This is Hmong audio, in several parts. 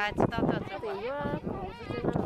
Tsis tau tuaj txog tim yuav khoom xwb xwb no.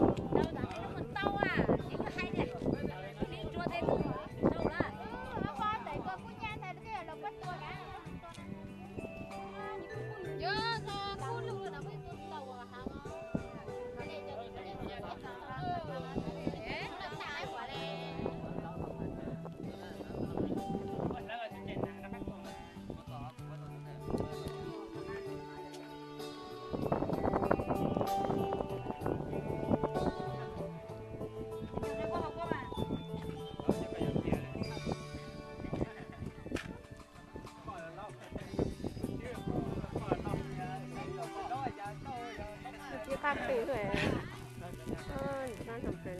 Ib qab pem, ib qab pem li.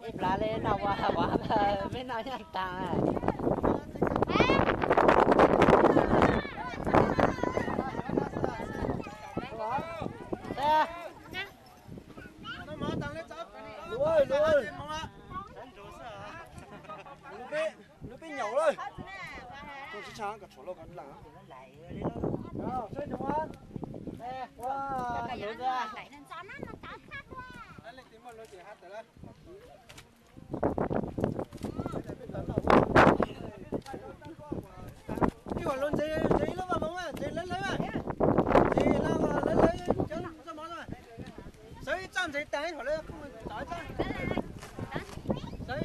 Ib plag li no ua ua peb noj nyaj tas. Lub peb nyaum lawm. Tsis tshav kom tshuam lauj kom dlaim. Ib vam lub ntses, ntses ib lub vaj moov, ntses lawv lawv, ntses lawv lawv cov mov, sawv ib txaj ntses tas ib thaum lawv tov ib txaj, sawv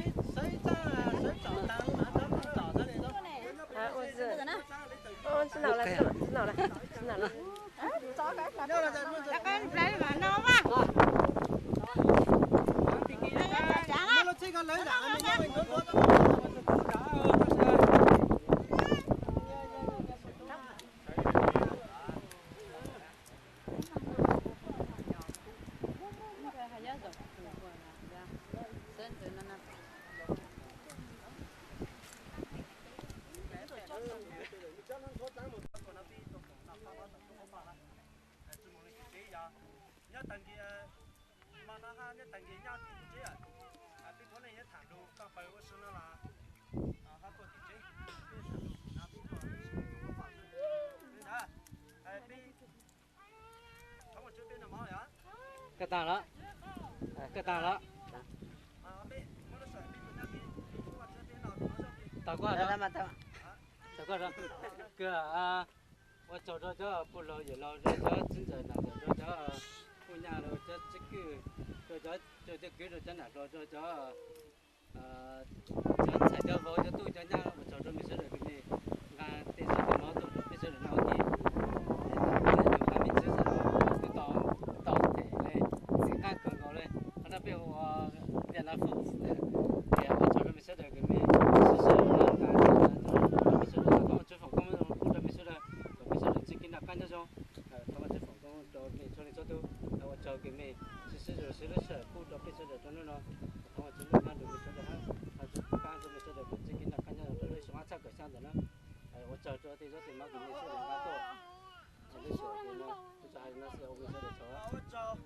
ib txaj, sawv tsom tas mas tov tsom tas li. Nyob tag nkia, mas no ha nyob tag nkia nyob tim tsev, peb qhov neej nyob tham lus toj paws ua si no los ho tuaj tim tsev, peb tham lus no peb tuaj, peb tham lus, peb tham lus, peb tham lus. Kawg tag lawm, kawg tag lawm. Tag kuj, tag kuj, kawg. Ua tsaug rau cov pog laus yawm laus, rau cov txiv ntxawm nam ntxawm, rau cov poj nyaj, rau cov txib kwj, rau cov, rau cov kwv, rau cov nam hluas, rau cov, cov ntxhais cov vauv, cov tub cov nyab, ua tsaug rau mej sawv daws kws mej nqa tej zaub tej mov tuaj rau peb sawv daws noj ua ke. Yus haiv neeg Txwv Xeeb no twb tau, tau them le txim qab kawg nkaus le. Qhov no peb hu ua Viaj Nam Foods. Ua tsaug rau mej sawv daws kws mej sib sib nqa, rau mej sawv daws, thov Vajtswv foom koob pub rau mej sawv daws, kom mej sawv daws txib kev noj qab nyob zoo. Thov Vajtswv foom koob rau mej txhua leej txhua tug. Ua tsaug kws mej sib sib zog siv lub sij hawm pub rau peb sawv daws rau hnub no. Thov Vajtswv nyob nrog mej sawv daws hab, Vajtswv pab rau mej sawv daws kws txib kev noj qab nyob zoo rau lub xyoo ob txhiab kaum xya ntawm no. Ua tsaug rau tej zaub tej mov kws mej sawv daws nqa tuaj. Lub sij hawm no, ua tsaug hais no xwb, ua mej sawv daws tsaug.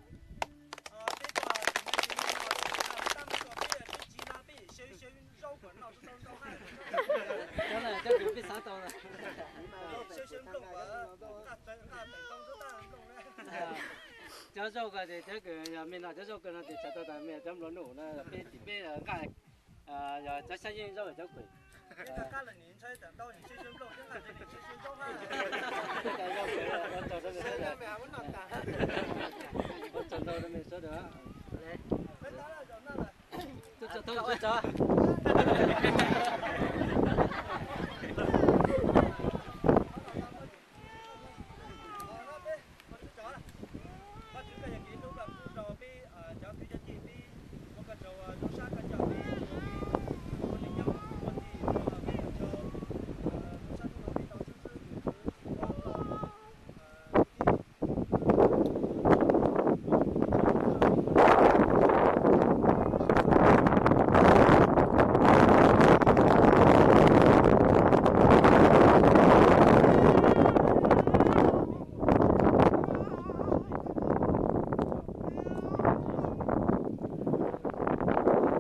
Cov no cov kws peb xav tau na. Cov zaub ko ces cov kws yog mej noj cov zaub ko no ces txhais tau tas mej cov nplua nuj no peb tim peb nqaj, yog cov xyab yeeb zaub cov kws Ua tsaug ntau rau mej sawv daws. Tsaug, tsaug, tsaug.